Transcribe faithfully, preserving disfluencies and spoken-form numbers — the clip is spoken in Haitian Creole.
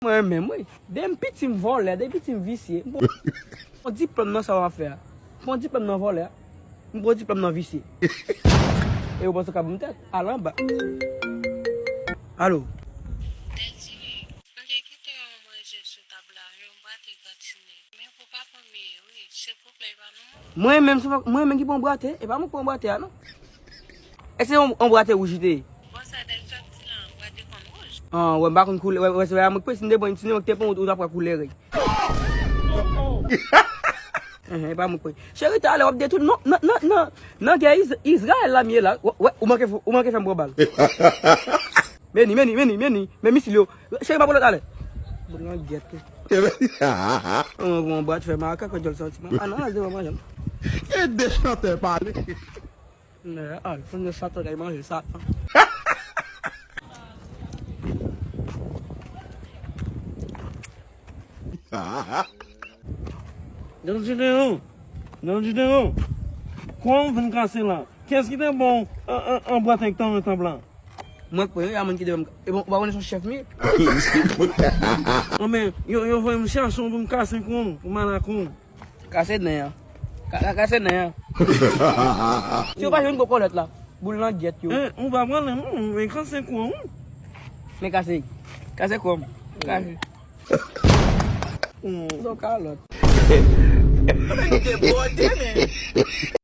Mwen menm, wi. Depi m piti, m vòlè. Depi piti, m visye. M pran diplòm nan sa w ap fè a. M pran diplòm nan vòlè a. M pran diplòm nan visye. E ou panse w ka ban m tèt? Al anba. Alo. Daddy, m te kite yon manje sou tab la, yon bwate gratine. Men pou papa m ye, wi, silvouplè, e pa nou. Mwen menm, se pa, mwen menm ki pran bwate, e pa mwen ki pran bwate a, non. Èske se yon, yon bwate wouj li te ye? Bon, sa Daddy t ap di la, bwate kòm wouj. Ah, wè, m pa konn koulè, wè, wè, se a mwen k pran, si m te pran, si m te pran, ou t ap pran koulè rèy. Enhen, e pa mwen k pran. Cheri, talè w ap detwi, non, nan, nan, nan, nan gè Iz-, Izrayèl la m ye la. Wè, wè, ou manke fè, ou manke fè m pran bal. Meni, meni, meni, meni, men misil yo. Cheri, m ap rele talè. Bon, nan gèt ou. An, bon, bwat fè makak, djòl sòti. Ah, non, al devan manje m. E de chantè pale. Nè, al, fè m de satan kay manje satan. Nan Jideyon, nan Jideyon, kò m vin kase la. Kiyès ki te bon an, an, an bwat ak tan an tanp la? Mwen k pran, y a moun ki te ban m, e bon, ou pa konnen se yon chèf m ye? Anben, yo, yo voye m chache w pou m kase kò w, pou m al ak ou. Kase nen an. Ka, ka, kase nen an. Si yo pa jwenn gwo kòlèt la, boul nan gyèt yo. Eh, ou pa pran nen, non, men kase kò w. Men kase, kase kò m. Kase. Don kalòt. Anben, nou debòde, men.